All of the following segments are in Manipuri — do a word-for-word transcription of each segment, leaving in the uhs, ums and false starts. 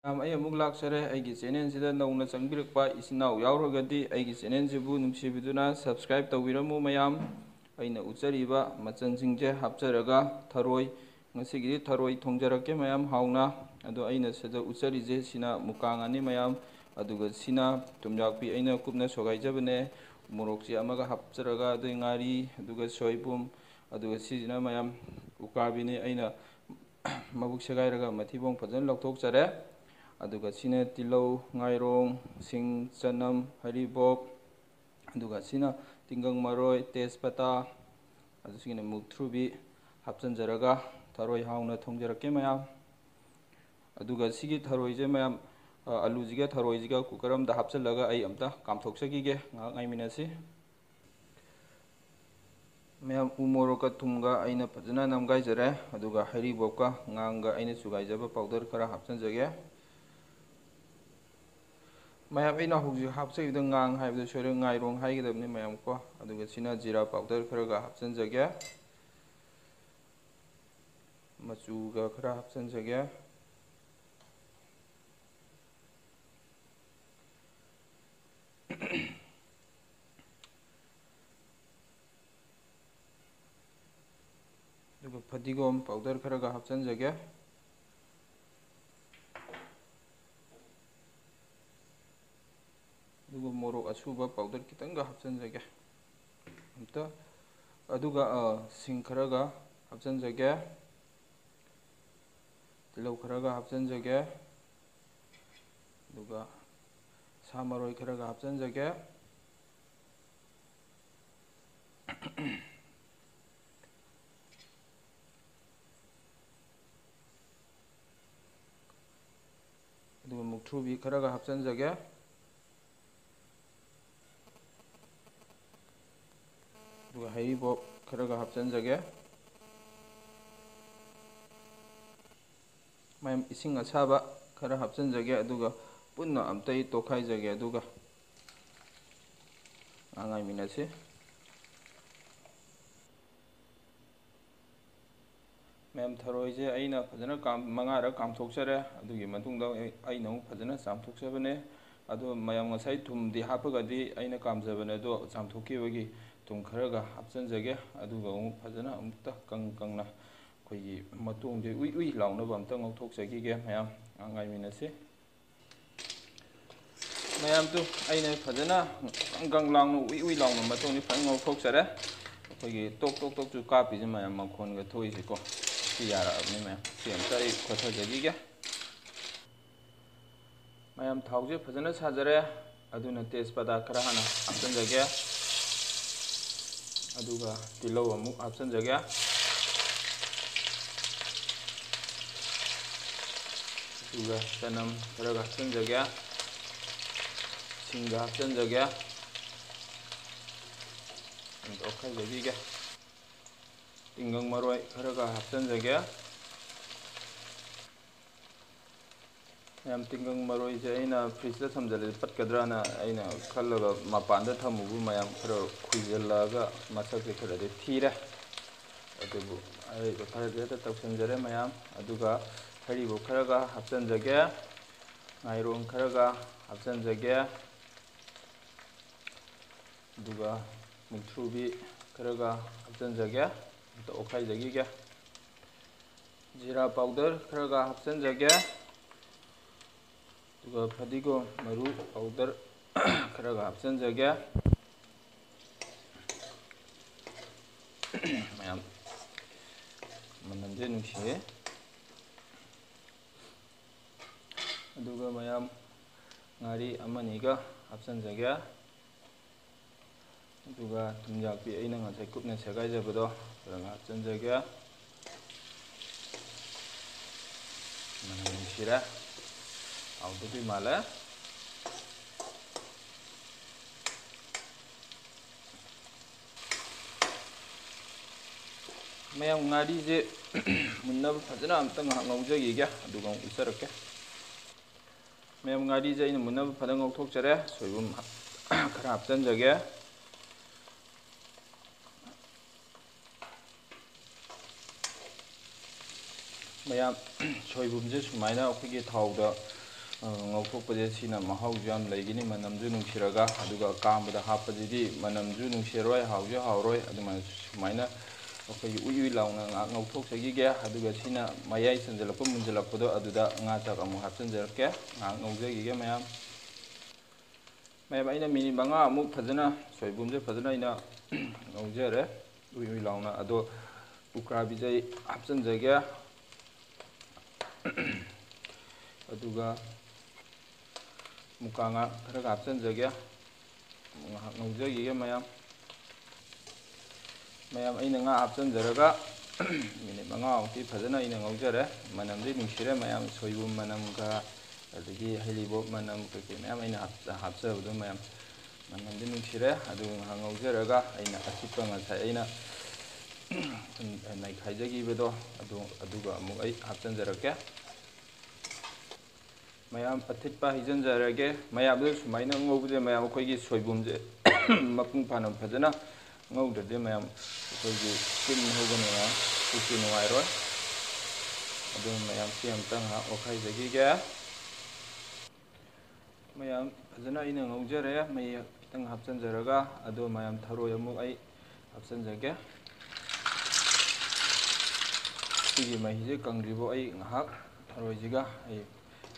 ꯃꯌꯥꯝ, ꯑꯩ ꯑꯃꯨꯛ ꯂꯥꯛꯆꯔꯦ꯫ ꯑꯩꯒꯤ ꯆꯦꯅꯦꯜꯁꯤꯗ ꯅꯧꯅ ꯆꯪꯕꯤꯔꯛꯄ ꯏꯆꯤꯟ ꯏꯅꯥꯎ ꯌꯥꯎꯔꯒꯗꯤ ꯑꯩꯒꯤ ꯆꯦꯅꯦꯜꯁꯤꯕꯨ ꯅꯨꯡꯁꯤꯕꯤꯗꯨꯅ subscribe ꯇꯧꯕꯤꯔꯝꯃꯨ ꯃꯌꯥꯝ꯫ ꯑꯩꯅ ꯎꯠꯆꯔꯤꯕ ꯃꯆꯜꯁꯤꯡꯁꯦ ꯍꯥꯞꯆꯔꯒ ꯊꯔꯣꯏ, ꯉꯁꯤꯒꯤꯗꯤ ꯊꯔꯣꯏ ꯊꯣꯡꯖꯔꯛꯀꯦ ꯃꯌꯥꯝ ꯍꯥꯎꯅ꯫ ꯑꯗꯣ ꯑꯩꯅ ꯁꯤꯗ ꯎꯠꯆꯔꯤꯁꯦ ꯁꯤꯅ ꯃꯨꯀꯥ ꯉꯥꯅꯤ ꯃꯌꯥꯝ, ꯑꯗꯨꯒ ꯁꯤꯅ ꯊꯨꯝꯌꯥꯛꯄꯤ ꯑꯩꯅ ꯀꯨꯞꯅ ꯁꯣꯏꯒꯥꯏꯖꯕꯅꯦ꯫ ꯃꯣꯔꯣꯛꯁꯦ ꯑꯃꯒ ꯍꯥꯞꯆꯔꯒ, ꯑꯗꯩ ꯉꯥꯔꯤ, ꯑꯗꯨꯒ ꯁꯣꯏꯕꯨꯝ, ꯑꯗꯨꯒ ꯁꯤꯁꯤꯅ ꯃꯌꯥꯝ ꯎꯀꯥꯕꯤꯅꯤ꯫ ꯑꯩꯅ ꯃꯕꯨꯛ ꯁꯦꯒꯥꯏꯔꯒ ꯃꯊꯤꯕꯣꯡ ꯐꯖꯅ ꯂꯧꯊꯣꯛꯆꯔꯦ꯫ ꯑꯗꯨꯒ ꯁꯤꯅ ꯇꯤꯜꯍꯧ, ꯉꯥꯏꯔꯣꯡ, ꯁꯤꯡ, ꯆꯅꯝ, ꯍꯔꯤꯕꯣꯞ, ꯑꯗꯨꯒ ꯁꯤꯅ ꯇꯤꯡꯒꯪ ꯃꯔꯣꯏ, ꯇꯦꯖꯄꯇꯥ, ꯑꯗꯨ ꯁꯤꯒꯤꯅ ꯃꯨꯛꯊ꯭ꯔꯨꯕꯤ ꯍꯥꯞꯆꯤꯟꯖꯔꯒ ꯊꯔꯣꯏ ꯍꯥꯎꯅ ꯊꯣꯡꯖꯔꯛꯀꯦ ꯃꯌꯥꯝ꯫ ꯑꯗꯨꯒ ꯁꯤꯒꯤ ꯊꯔꯣꯏꯁꯦ ꯃꯌꯥꯝ, ꯑ, ꯑꯂꯨꯁꯤꯒ ꯊꯔꯣꯏꯁꯤꯒ cooker ꯑꯃꯗ ꯍꯥꯞꯆꯤꯜꯂꯒ ꯑꯩ ꯑꯝꯇ ꯀꯥꯝꯊꯣꯛꯆꯈꯤꯒꯦ꯫ ꯉꯥꯏꯍꯥꯛ ꯉꯥꯏꯃꯤꯟꯅꯁꯤ꯫ ꯃꯌꯥꯝ, ꯎ ꯃꯣꯔꯣꯛꯀ ꯊꯨꯝꯒ ꯑꯩꯅ ꯐꯖꯅ ꯅꯝꯒꯥꯏꯖꯔꯦ꯫ ꯑꯗꯨꯒ ꯍꯩꯔꯤꯕꯣꯞꯀ ꯉꯥꯡꯒ ꯑꯩꯅ ꯆꯨꯒꯥꯏꯖꯕ powder ꯈꯔ ꯍꯥꯞꯆꯤꯟꯖꯒꯦ꯫ ꯃꯌꯥꯝ, ꯑꯩꯅ ꯍꯧꯖꯤꯛ ꯍꯥꯞꯆꯔꯤꯕꯗ ꯉꯥꯡ ꯍꯥꯏꯕꯗꯣ ꯁꯣꯏꯔꯦ, ꯉꯥꯏꯔꯣꯡ ꯍꯥꯏꯒꯗꯕꯅꯤ ꯃꯌꯥꯝ ꯀꯣ꯫ ꯑꯗꯨꯒ ꯁꯤꯅ ꯖꯤꯔꯥ powder ꯈꯔꯒ ꯍꯥꯞꯆꯤꯟꯖꯒꯦ꯫ ꯃꯆꯨꯒ ꯈꯔ ꯍꯥꯞꯆꯤꯟꯖꯒꯦ꯫ ꯑꯗꯨꯒ ꯐꯗꯤꯒꯣꯝ powder ꯈꯔꯒ ꯍꯥꯞꯆꯤꯟꯖꯒꯦ꯫ ꯑꯗꯨꯒ ꯃꯣꯔꯣꯛ ꯑꯁꯨꯕ powder ꯈꯤꯇꯪꯒ ꯍꯥꯞꯆꯤꯟꯖꯒꯦ ꯑꯝꯇ꯫ ꯑꯗꯨꯒ, ꯑ, ꯁꯤꯡ ꯈꯔꯒ ꯍꯥꯞꯆꯤꯟꯖꯒꯦ꯫ ꯇꯤꯜꯍꯧ ꯈꯔꯒ ꯍꯥꯞꯆꯤꯟꯖꯒꯦ꯫ ꯑꯗꯨꯒ ꯁꯥ ꯃꯔꯣꯏ ꯈꯔꯒ ꯍꯥꯞꯆꯤꯟꯖꯒꯦ꯫ ꯑꯗꯨꯒ ꯃꯨꯛꯊ꯭ꯔꯨꯕꯤ ꯈꯔꯒ ꯍꯥꯞꯆꯤꯟꯖꯒꯦ꯫ ꯑꯗꯨꯒ ꯍꯩꯔꯤꯕꯣꯞ ꯈꯔꯒ ꯍꯥꯞꯆꯤꯟꯖꯒꯦ꯫ ꯃꯌꯥꯝ, ꯏꯁꯤꯡ ꯑꯁꯥꯕ ꯈꯔ ꯍꯥꯞꯆꯤꯟꯖꯒꯦ꯫ ꯑꯗꯨꯒ ꯄꯨꯟꯅ ꯑꯝꯇ ꯑꯩ ꯇꯣꯠꯈꯥꯏꯖꯒꯦ꯫ ꯑꯗꯨꯒ ꯉꯥꯏꯃꯤꯟꯅꯁꯤ꯫ ꯃꯌꯥꯝ, ꯊꯔꯣꯏꯁꯦ ꯑꯩꯅ ꯐꯖꯅ ꯀꯥꯝ-, ꯃꯉꯥꯔꯛ ꯀꯥꯝꯊꯣꯛꯆꯔꯦ꯫ ꯑꯗꯨꯒꯤ ꯃꯇꯨꯡꯗ ꯑꯩ-, ꯑꯩꯅ ꯑꯃꯨꯛ ꯐꯖꯅ ꯆꯥꯝꯊꯣꯛꯆꯕꯅꯦ꯫ ꯑꯗꯣ ꯃꯌꯥꯝ, ꯉꯁꯥꯏ ꯊꯨꯝꯗꯤ ꯍꯥꯞꯄꯒꯗꯤ ꯑꯩꯅ ꯀꯥꯝꯖꯕꯅꯦ, ꯑꯗꯣ ꯆꯥꯝꯊꯣꯛꯈꯤꯕꯒꯤ ꯊꯨꯝ ꯈꯔꯒ ꯍꯥꯞꯆꯤꯟꯖꯒꯦ꯫ ꯑꯗꯨꯒ ꯑꯃꯨꯛ ꯐꯖꯅ ꯑꯃꯨꯛꯇ ꯀꯪ ꯀꯪꯅ ꯑꯩꯈꯣꯏꯒꯤ ꯃꯇꯣꯡꯁꯦ ꯎꯏ ꯎꯏ ꯂꯥꯎꯅꯕ ꯑꯝꯇ ꯉꯧꯊꯣꯛꯆꯈꯤꯒꯦ꯫ ꯃꯌꯥꯝ, ꯉꯥꯏꯃꯤꯟꯅꯁꯤ꯫ ꯃꯌꯥꯝꯗꯨ ꯑꯩꯅ ꯐꯖꯅ ꯒꯪ ꯒꯪ ꯂꯥꯎꯅ, ꯎꯏ ꯎꯏ ꯂꯥꯎꯅ ꯃꯇꯣꯡꯗꯤ ꯐꯖꯅ ꯉꯧꯊꯣꯛꯆꯔꯦ꯫ ꯑꯩꯈꯣꯏꯒꯤ ꯇꯣꯛ ꯇꯣꯛ ꯇꯣꯛꯁꯨ ꯀꯥꯞꯄꯤꯁꯦ ꯃꯌꯥꯝ, ꯃꯈꯣꯟꯒ ꯊꯣꯛꯏꯁꯦꯀꯣ, ꯁꯤ ꯌꯥꯔꯛꯑꯕꯅꯤ ꯃꯌꯥꯝ꯫ ꯁꯤ ꯑꯝꯇ ꯑꯩ ꯈꯣꯊꯖꯈꯤꯒꯦ꯫ ꯃꯌꯥꯝ, ꯊꯥꯎꯁꯦ ꯐꯖꯅ ꯁꯥꯖꯔꯦ꯫ ꯑꯗꯨꯅ ꯇꯦꯖꯄꯇꯥ ꯈꯔ ꯍꯥꯟꯅ ꯍꯥꯞꯆꯤꯟꯖꯒꯦ꯫ ꯑꯗꯨꯒ ꯇꯤꯜꯍꯧ ꯑꯃꯨꯛ ꯍꯥꯞꯆꯤꯟꯖꯒꯦ꯫ ꯑꯗꯨꯒ ꯆꯅꯝ ꯈꯔꯒ ꯍꯥꯞꯆꯤꯟꯖꯒꯦ꯫ ꯁꯤꯡꯒ ꯍꯥꯞꯆꯤꯟꯖꯒꯦ꯫ ꯑꯗꯨ ꯑꯣꯠꯈꯥꯏꯖꯕꯤꯒꯦ꯫ ꯇꯤꯡꯒꯪ ꯃꯔꯣꯏ ꯈꯔꯒ ꯍꯥꯞꯆꯤꯟꯖꯒꯦ꯫ ꯃꯌꯥꯝ, ꯇꯤꯡꯒꯪ ꯃꯔꯣꯏꯁꯦ ꯑꯩꯅ ꯐ꯭ꯔꯤꯖꯇ ꯊꯝꯖꯤꯜꯂꯗꯤ ꯄꯠꯀꯗ꯭ꯔꯥꯅ ꯑꯩꯅ ꯈꯜꯂꯒ ꯃꯄꯥꯟꯗ ꯊꯝꯃꯨꯕꯨ ꯃꯌꯥꯝ ꯈꯔ ꯈꯨꯏꯖꯤꯜꯂꯛꯑꯒ ꯃꯁꯛꯁꯦ ꯈꯔꯗꯤ ꯊꯤꯔꯦ꯫ ꯑꯗꯨꯕꯨ ꯑꯔꯩꯕ ꯈꯔꯗꯤ ꯍꯦꯛꯇ ꯇꯧꯁꯟꯖꯔꯦ ꯃꯌꯥꯝ꯫ ꯑꯗꯨꯒ ꯍꯔꯤꯕꯣꯞ ꯈꯔꯒ ꯍꯥꯞꯆꯤꯟꯖꯒꯦ, ꯉꯥꯏꯔꯣꯡ ꯈꯔꯒ ꯍꯥꯞꯆꯤꯟꯖꯒꯦ, ꯑꯗꯨꯒ ꯃꯨꯛꯊ꯭ꯔꯨꯕꯤ ꯈꯔꯒ ꯍꯥꯞꯆꯤꯟꯖꯒꯦ꯫ ꯑꯝꯇ ꯑꯣꯠꯈꯥꯏꯖꯈꯤꯒꯦ꯫ ꯖꯤꯔꯥ ꯄꯥꯎꯗꯔ ꯈꯔꯒ ꯍꯥꯞꯆꯤꯟꯖꯒꯦ꯫ ꯑꯗꯨꯒ ꯐꯗꯤꯒꯣꯝ ꯃꯔꯨ ꯄꯥꯎꯗꯔ ꯈꯔꯒ ꯍꯥꯞꯆꯤꯟꯖꯒꯦ꯫ ꯃꯌꯥꯝ, ꯃꯅꯝꯁꯦ ꯅꯨꯡꯁꯤꯌꯦ꯫ ꯑꯗꯨꯒ ꯃꯌꯥꯝ, ꯉꯥꯔꯤ ꯑꯃꯅꯤꯒ ꯍꯥꯞꯆꯤꯟꯖꯒꯦ꯫ ꯑꯗꯨꯒ ꯊꯨꯝꯌꯥꯛꯄꯤ ꯑꯩꯅ ꯉꯁꯥꯏ ꯀꯨꯞꯅ ꯁꯦꯒꯥꯏꯖꯕꯗꯣ ꯈꯔ ꯍꯥꯞꯆꯤꯟꯖꯒꯦ꯫ ꯃꯅꯝ ꯅꯨꯡꯁꯤꯔꯦ, ꯍꯥꯎꯗꯧꯗꯤ ꯃꯥꯜꯂꯦ꯫ ꯃꯌꯥꯝ, ꯉꯥꯔꯤꯁꯦ ꯃꯨꯟꯅꯕ ꯐꯖꯅ ꯑꯝꯇ ꯉꯥꯏꯍꯥꯛ ꯉꯧꯖꯈꯤꯒꯦ, ꯑꯗꯨꯒ ꯑꯃꯨꯛ ꯎꯠꯆꯔꯛꯀꯦ꯫ ꯃꯌꯥꯝ, ꯉꯥꯔꯤꯁꯦ ꯑꯩꯅ ꯃꯨꯟꯅꯕ ꯐꯖꯅ ꯉꯧꯊꯣꯛꯆꯔꯦ꯫ ꯁꯣꯏꯕꯨꯝ ꯈꯔ ꯍꯥꯞꯆꯤꯟꯖꯒꯦ꯫ ꯃꯌꯥꯝ, ꯁꯣꯏꯕꯨꯝꯁꯦ ꯁꯨꯃꯥꯏꯅ ꯑꯩꯈꯣꯏꯒꯤ ꯊꯥꯎꯗ, ꯑ, ꯉꯧꯊꯣꯛꯄꯁꯦ ꯁꯤꯅ ꯃꯍꯥꯎꯁꯨ ꯌꯥꯝ ꯂꯩꯒꯅꯤ, ꯃꯅꯝꯁꯨ ꯅꯨꯡꯁꯤꯔꯒ꯫ ꯑꯗꯨꯒ ꯀꯥꯝꯕꯗ ꯍꯥꯞꯄꯁꯤꯗꯤ ꯃꯅꯝꯁꯨ ꯅꯨꯡꯁꯤꯔꯣꯏ, ꯍꯥꯎꯁꯨ ꯍꯥꯎꯔꯣꯏ꯫ ꯑꯗꯨꯃꯥꯏꯅ ꯁꯨꯃꯥꯏꯅ ꯑꯩꯈꯣꯏꯒꯤ ꯎꯏ ꯎꯏ ꯂꯥꯎꯅ ꯉꯥꯏꯍꯥꯛ ꯉꯧꯊꯣꯛꯆꯈꯤꯒꯦ꯫ ꯑꯗꯨꯒ ꯁꯤꯅ ꯃꯌꯥꯏ ꯆꯟꯁꯤꯜꯂꯛꯄ, ꯃꯨꯟꯁꯤꯜꯂꯛꯄꯗꯣ ꯑꯗꯨꯗ ꯉꯥ ꯆꯥꯛ ꯑꯃꯨꯛ ꯍꯥꯞꯆꯤꯟꯖꯔꯛꯀꯦ꯫ ꯉꯥꯏꯍꯥꯛ ꯉꯧꯖꯈꯤꯒꯦ ꯃꯌꯥꯝ꯫ ꯃꯌꯥꯝ, ꯑꯩꯅ ꯃꯤꯅꯤꯠ ꯃꯉꯥꯃꯨꯛ ꯐꯖꯅ, ꯁꯣꯏꯕꯨꯝꯁꯦ ꯐꯖꯅ ꯑꯩꯅ ꯉꯧꯖꯔꯦ, ꯎꯏ ꯎꯏ ꯂꯥꯎꯅ꯫ ꯑꯗꯣ ꯎꯀ꯭ꯔꯥꯕꯤꯁꯦ ꯑꯩ ꯍꯥꯞꯆꯤꯟꯖꯒꯦ꯫ ꯑꯗꯨꯒ ꯃꯨꯀꯥ ꯉꯥ ꯈꯔꯒ ꯍꯥꯞꯆꯤꯟꯖꯒꯦ꯫ ꯉꯥꯏꯍꯥꯛ ꯉꯧꯖꯈꯤꯒꯦ ꯃꯌꯥꯝ꯫ ꯃꯌꯥꯝ, ꯑꯩꯅ ꯉꯥ ꯍꯥꯞꯆꯤꯟꯖꯔꯒ ꯃꯤꯅꯤꯠ ꯃꯉꯥꯃꯨꯛꯇꯤ ꯐꯖꯅ ꯑꯩꯅ ꯉꯧꯖꯔꯦ꯫ ꯃꯅꯝꯗꯤ ꯅꯨꯡꯁꯤꯔꯦ ꯃꯌꯥꯝ, ꯁꯣꯏꯕꯨꯝ ꯃꯅꯝꯒ ꯑꯗꯒꯤ ꯍꯩꯔꯤꯕꯣꯞ ꯃꯅꯝ ꯀꯩꯀꯩ ꯃꯌꯥꯝ ꯑꯩꯅ ꯍꯥꯞ-, ꯍꯥꯞꯆꯕꯗꯣ ꯃꯌꯥꯝ, ꯃꯅꯝꯗꯤ ꯅꯨꯡꯁꯤꯔꯦ꯫ ꯑꯗꯨ ꯉꯥꯏꯍꯥꯛ ꯉꯧꯖꯔꯒ ꯑꯩꯅ ꯑꯊꯤꯠꯄ ꯉꯁꯥꯏ ꯑꯩꯅ ꯅꯩꯈꯥꯏꯖꯈꯤꯕꯗꯣ ꯑꯗꯨ, ꯑꯗꯨꯒ ꯑꯃꯨꯛ ꯑꯩ ꯍꯥꯞꯆꯤꯟꯖꯔꯛꯀꯦ꯫ ꯃꯌꯥꯝ, ꯑꯊꯤꯠꯄ ꯍꯩꯖꯤꯟꯖꯔꯒꯦ꯫ ꯃꯌꯥꯝꯗ ꯁꯨꯃꯥꯏꯅ ꯉꯧꯕꯁꯦ ꯃꯌꯥꯝ, ꯑꯩꯈꯣꯏꯒꯤ ꯁꯣꯏꯕꯨꯝꯁꯦ ꯃꯄꯨꯡ ꯐꯥꯅ ꯐꯖꯅ ꯉꯧꯗ꯭ꯔꯗꯤ ꯃꯌꯥꯝ, ꯑꯩꯈꯣꯏꯒꯤ ꯇꯤꯟ ꯍꯧꯕꯅꯤꯅ ꯄꯨꯛꯁꯨ ꯅꯨꯡꯉꯥꯏꯔꯣꯏ꯫ ꯑꯗꯨꯅ ꯃꯌꯥꯝ ꯁꯤ ꯑꯃꯇ ꯉꯥꯏꯍꯥꯛ ꯑꯣꯠꯈꯥꯏꯖꯈꯤꯒꯦ꯫ ꯃꯌꯥꯝ, ꯐꯖꯅ ꯑꯩꯅ ꯉꯧꯖꯔꯦ, ꯃꯍꯤ ꯈꯤꯇꯪ ꯍꯥꯞꯆꯤꯟꯖꯔꯒ꯫ ꯑꯗꯣ ꯃꯌꯥꯝ, ꯊꯔꯣꯏ ꯑꯃꯨꯛ ꯑꯩ ꯍꯥꯞꯆꯤꯟꯖꯒꯦ꯫ ꯁꯤꯒꯤ ꯃꯍꯤꯁꯦ ꯀꯪꯗ꯭ꯔꯤꯐꯥꯎ ꯑꯩ ꯉꯥꯏꯍꯥꯛ ꯊꯔꯣꯏꯁꯤꯒ ꯑꯩ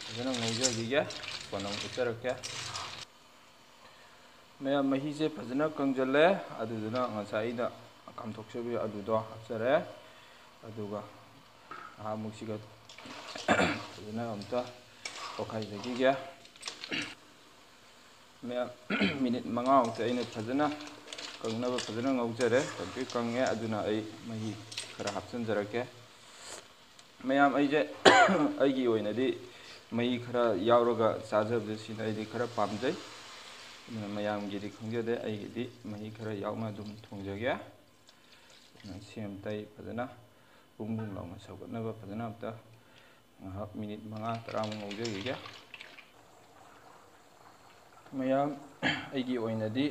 ꯐꯖꯅ ꯉꯧꯖꯈꯤꯒꯦ꯫ ꯀꯣꯟꯅ ꯑꯃꯨꯛ ꯎꯠꯆꯔꯛꯀꯦ꯫ ꯃꯌꯥꯝ, ꯃꯍꯤꯁꯦ ꯐꯖꯅ ꯀꯪꯁꯤꯜꯂꯦ꯫ ꯑꯗꯨꯗꯨꯅ ꯉꯁꯥꯏ ꯑꯩꯅ ꯀꯥꯝꯊꯣꯛꯆꯕ ꯑꯂꯨꯗꯣ ꯍꯥꯞꯆꯔꯦ꯫ ꯑꯗꯨꯒ ꯉꯥꯏꯍꯥꯛꯃꯨꯛꯁꯤꯒ ꯐꯖꯅ ꯑꯝꯇ ꯑꯣꯠꯈꯥꯏꯖꯈꯤꯒꯦ꯫ ꯃꯌꯥꯝ, ꯃꯤꯅꯤꯠ ꯃꯉꯥꯃꯨꯛꯇ ꯑꯩꯅ ꯐꯖꯅ ꯀꯪꯅꯕ ꯐꯖꯅ ꯉꯧꯖꯔꯦ꯫ ꯍꯧꯖꯤꯛ ꯀꯪꯉꯦ, ꯑꯗꯨꯅ ꯑꯩ ꯃꯍꯤ ꯈꯔ ꯍꯥꯞꯆꯤꯟꯖꯔꯛꯀꯦ꯫ ꯃꯌꯥꯝ, ꯑꯩꯁꯦ ꯑꯩꯒꯤ ꯑꯣꯏꯅꯗꯤ ꯃꯍꯤ ꯈꯔ ꯌꯥꯎꯔꯒ ꯆꯥꯖꯕꯁꯦ ꯁꯤꯅ ꯑꯩꯗꯤ ꯈꯔ ꯄꯥꯝꯖꯩ꯫ ꯑꯗꯨꯅ ꯃꯌꯥꯝꯒꯤꯗꯤ ꯈꯪꯖꯗꯦ, ꯑꯩꯒꯤꯗꯤ ꯃꯍꯤ ꯈꯔ ꯌꯥꯎꯅ ꯑꯗꯨꯝ ꯊꯣꯡꯖꯒꯦ꯫ ꯑꯗꯨꯅ ꯁꯤ ꯑꯝꯇ ꯑꯩ ꯐꯖꯅ ꯕꯨꯡ ꯕꯨꯡ ꯂꯥꯎꯅ ꯁꯧꯒꯠꯅꯕ ꯐꯖꯅ ꯑꯝꯇ ꯉꯥꯏꯍꯥꯛ ꯃꯤꯅꯤꯠ ꯃꯉꯥ ꯇꯔꯥꯃꯨꯛ ꯉꯧꯖꯈꯤꯒꯦ꯫ ꯃꯌꯥꯝ, ꯑꯩꯒꯤ ꯑꯣꯏꯅꯗꯤ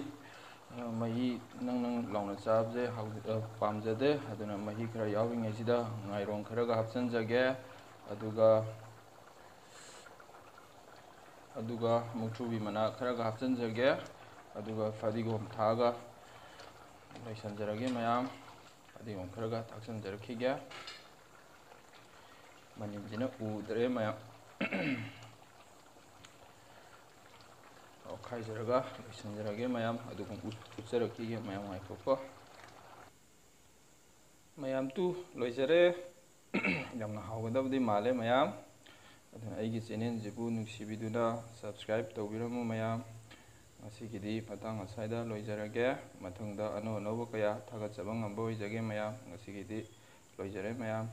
ꯑ, ꯃꯍꯤ ꯅꯪ ꯅꯪ ꯂꯥꯎꯅ ꯆꯥꯕꯁꯦ ꯍꯧ-, ꯑ, ꯄꯥꯝꯖꯗꯦ꯫ ꯑꯗꯨꯅ ꯃꯍꯤ ꯈꯔ ꯌꯥꯎꯔꯤꯉꯩꯁꯤꯗ ꯉꯥꯏꯔꯣꯡ ꯈꯔꯒ ꯍꯥꯞꯆꯤꯟꯖꯒꯦ꯫ ꯑꯗꯨꯒ, ꯑꯗꯨꯒ ꯃꯨꯛꯊ꯭ꯔꯨꯕꯤ ꯃꯅꯥ ꯈꯔꯒ ꯍꯥꯞꯆꯤꯟꯖꯒꯦ꯫ ꯑꯗꯨꯒ ꯐꯗꯤꯒꯣꯝ ꯊꯥꯛꯑꯒ ꯂꯣꯏꯁꯤꯟꯖꯔꯒꯦ ꯃꯌꯥꯝ꯫ ꯐꯗꯤꯒꯣꯝ ꯈꯔꯒ ꯊꯥꯛꯆꯤꯟꯖꯔꯛꯈꯤꯒꯦ꯫ ꯃꯅꯤꯟꯁꯤꯅ ꯎꯗ꯭ꯔꯦ ꯃꯌꯥꯝ꯫ ꯑꯣꯠꯈꯥꯏꯖꯔꯒ ꯂꯣꯏꯁꯤꯟꯖꯔꯒꯦ ꯃꯌꯥꯝ꯫ ꯑꯗꯨꯒ ꯎꯠ-, ꯎꯠꯆꯔꯛꯈꯤꯒꯦ ꯃꯌꯥꯝ, ꯉꯥꯏꯈꯣꯀꯣ꯫ ꯃꯌꯥꯝ ꯇꯨ ꯂꯣꯏꯖꯔꯦ꯫ ꯌꯥꯝꯅ ꯍꯥꯎꯒꯗꯕꯗꯤ ꯃꯥꯜꯂꯦ ꯃꯌꯥꯝ꯫ ꯑꯗꯨꯅ ꯑꯩꯒꯤ ꯆꯦꯅꯦꯜꯁꯤꯕꯨ ꯅꯨꯡꯁꯤꯕꯤꯗꯨꯅ subscribe ꯇꯧꯕꯤꯔꯝꯃꯨ ꯃꯌꯥꯝ꯫ ꯉꯁꯤꯒꯤꯗꯤ ꯃꯇꯥꯡ ꯑꯁ꯭ꯋꯥꯏꯗ ꯂꯣꯏꯖꯔꯒꯦ꯫ ꯃꯊꯪꯗ ꯑꯅꯧ ꯑꯅꯧꯕ ꯀꯌꯥ ꯊꯥꯒꯠꯆꯕ ꯉꯝꯕ ꯑꯣꯏꯖꯒꯦ ꯃꯌꯥꯝ꯫ ꯉꯁꯤꯒꯤꯗꯤ ꯂꯣꯏꯖꯔꯦ ꯃꯌꯥꯝ꯫